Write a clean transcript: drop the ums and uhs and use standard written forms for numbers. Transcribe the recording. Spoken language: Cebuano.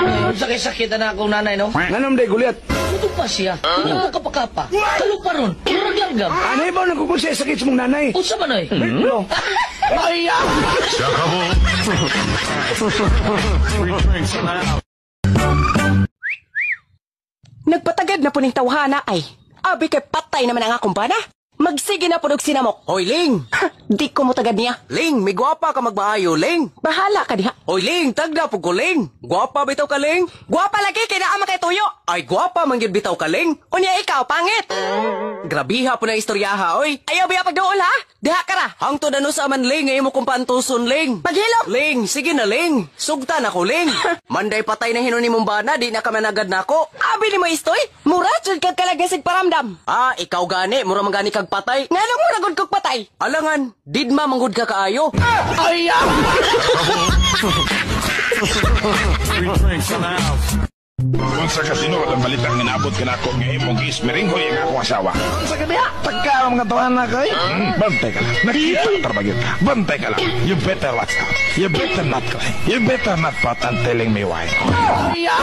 Unsa kay sakit na akong nanay, no? Nganong day gulyat? Kuto pa siya. Kuto ka pa kapa. Talo pa ron. Murag langgam. Anay ba nagkukul siya sakit sa mong nanay? Unsa man oy? No. Ay, ah! Nagpatagad na po ning tawhana ay. Abi kay patay naman ang akong bana. Magsige na po og sinamok. Hoy, Ling! Di ko motagad niya. Ling, may gwapa ka magmaayo, Ling! Bahala ka diha. Hoy, Ling, tagda po ko, Ling! Gwapa bitaw ka, Ling! Gwapa lagi kay naa man kay tuyo. Ay, gwapa man gyud bitaw ka, Ling! Unya ikaw pangit. Grabiha po na istoryaha, oy! Ayaw biya pagduol ha. Diha ka ra. Hangtod ano sa man, Ling, ngayon mo kong paantuson, Ling! Paghilom. Ling, sige na, Ling! Sugtan ako, Ling! Manday patay na hinon ni mong bana, di na ka managad nako. Abi ni mo istoy. Mura jud kag kalagasig paramdam. Ah, ikaw gani, mura man gani kag patay. Nganong mura gud kog patay? Alangan, didma manggod ka kaayo. Ay, ah! Unsa ka tinuod ang balita nga naabot kanako nga imong giismiringhoy ang akong asawa? Unsa ka diha? Tagka ang mga tawana kay? Bantay ka lang. Nakita tarbagit ka. Bantay ka lang. You better watch out. You better not cry. You better not pout and telling me why. Ay, ah!